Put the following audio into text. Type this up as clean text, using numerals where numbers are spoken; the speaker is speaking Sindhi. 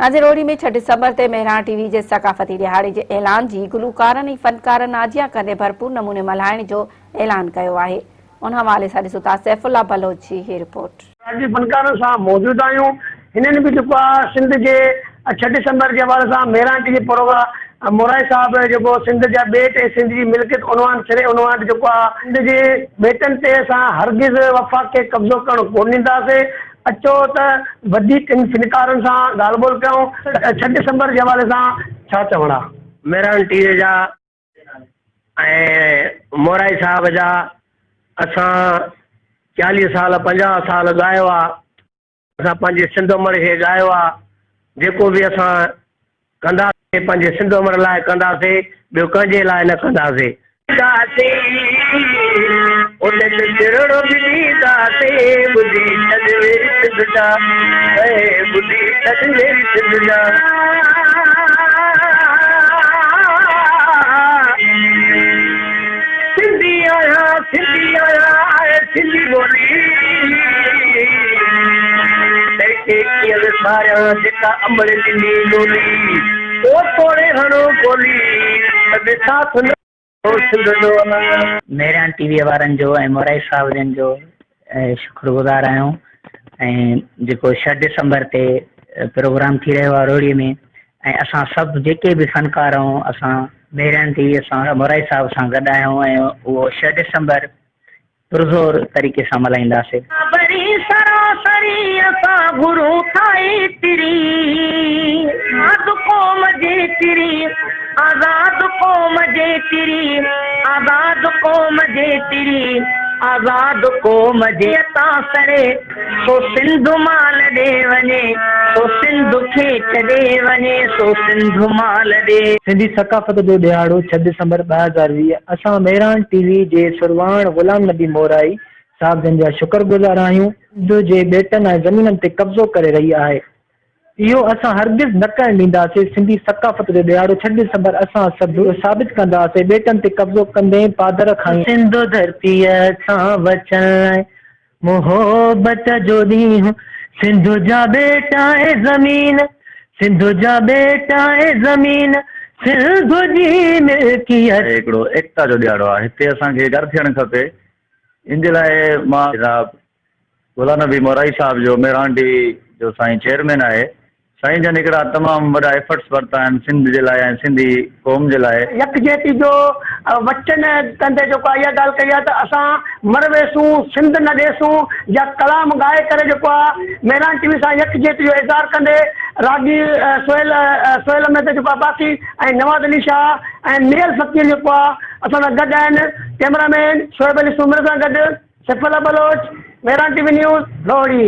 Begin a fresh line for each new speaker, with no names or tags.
ناظر روهڙي ۾ ڇهه ڊسمبر تي مهراڻ ٽي وي جي ثقافتي ڏهاڙي جي اعلان جي گلوڪارن ۽ فنڪارن آجيان ڪندي ڀرپور نموني ملهائڻ جو اعلان ڪيو آهي ان حوالي سان ڏسون ٿا سيف الله بلوچ جي هي رپورٽ.
راڳي فنڪارن سان موجود آهيون هنن به جيڪو آهي سنڌ جي ڇهه ڊسمبر جي حوالي سان مهراڻ ٽي وي پروگرام مورائي صاحب جيڪو سنڌ جا ٻيٽ ۽ سنڌ جي ملڪيت عنوان سري عنوان جيڪو آهي سنڌ جي ٻيٽن تي اسان هرگز وفاق کي قبضو ڪرڻ ڪونه ڏينداسين اچو ته وڌيڪ ڪن فنڪارن سان ڳالهه ٻولهه ڪيون. ڇهه ڊسمبر جي حوالي سان ڇا چوڻ آ؟
ميران ٽي وي جا ۽ مورائي صاحب جا اسان چاليهه سال پنجاهه سال ڳايو آ اسان پنهنجي سنڌ امڙ کي ڳايو آ جيڪو به اسان ڪنداسين پنهنجي سنڌ امڙ لاء ڪنداسين ٻيو ڪنهن جي لاء نه ڪنداسين. ڏينداسين ان کي چرڙو به ڏينداسين ٻڌي ڇڏ ويري سنڌ جا اي ٻڌي ڇڏ ويري سنڌ جا. سنڌي آهيان سنڌي آهيان آهي سنڌي ٻولي تنهن کي ڪيئن وساريان جيڪا امڙ ڏني لولي او توڙي هڻو گولي ته به ساٿ نه سنڌ جو.
مهراڻ ٽي وي وارن جو ۽ مورائي صاحب جن جو شڪر گذار آهيون ۽ جيڪو ڇهه ڊسمبر تي پروگرام ٿي رهيو آهي روهڙي ۾ ۽ اسان سڀ جيڪي به فنڪار آهيون اسان مهراڻ ٽي وي سان مورائي صاحب سان گڏ آهيون ۽ اهو ڇهه ڊسمبر پرزور طريقي سان ملهائينداسين.
بري سراسري اسان گهرون ٿا ايتري آزاد قوم جيتري آزاد قوم جيتري آزاد قوم جيتري آزاد قوم جي تان سڙي سو سنڌ مان لڏي وڃي سو سنڌ کي ڇڏي وڃي سو سنڌ مان لڏي.
سنڌي ثقافت جو ڏهاڙو ڇهه ڊسمبر 2020 اسان مهراڻ ٽي وي جي سرواڻ غلام نبي مورائي صاحب جن جا شڪر گذار آهيون. سنڌ جي ٻيٽن ۽ زمينن تي قبضو ڪري رهي آهي اهو اسان هرگز نه ڪرڻ ڏينداسين سنڌي ثقافت جو ڏهاڙو ڇهه ڊسمبر اسان سڀ ثابت ڪنداسين ٻيٽن تي قبضو ڪندين پادر کائين.
سنڌ ڌرتيء سان وچن ۽ محبت جو ڏينهن، سنڌ جا ٻيٽ ۽ زمين، سنڌ جا ٻيٽ ۽ زمين، سنڌ جي ملڪيت.
هي هڪڙو ايڪتا جو ڏهاڙو آهي، هتي اسان کي گڏ ٿيڻ کپي، ان جي لاء مان جناب غلام نبي مورائي صاحب جو مهراڻ ٽي وي جو سائين چيئرمين آهي، سائين جن هڪڙا تمام وڏا ايفرٽس ورتا آهن سنڌ جي لاء ۽ سنڌي قوم جي لاء.
يڪجهتي جو وچن ڪندي جيڪو آهي اها ڳالهه ڪئي آهي ته اسان مر ويسون سنڌ نه ڏيسون جا ڪلام ڳائي ڪري جيڪو آهي مهراڻ ٽي وي سان يڪجهتي جو اظهار ڪندي راڳي سهيل سهيل احمد جيڪو آهي عباسي ۽ نواز علي شاهه ۽ ميل فقير جيڪو آهي اسان سان گڏ آهن ڪئميرا مين شعيب علي سومري سان گڏ Saif Ullah Baloch Mehran T V news Rohri.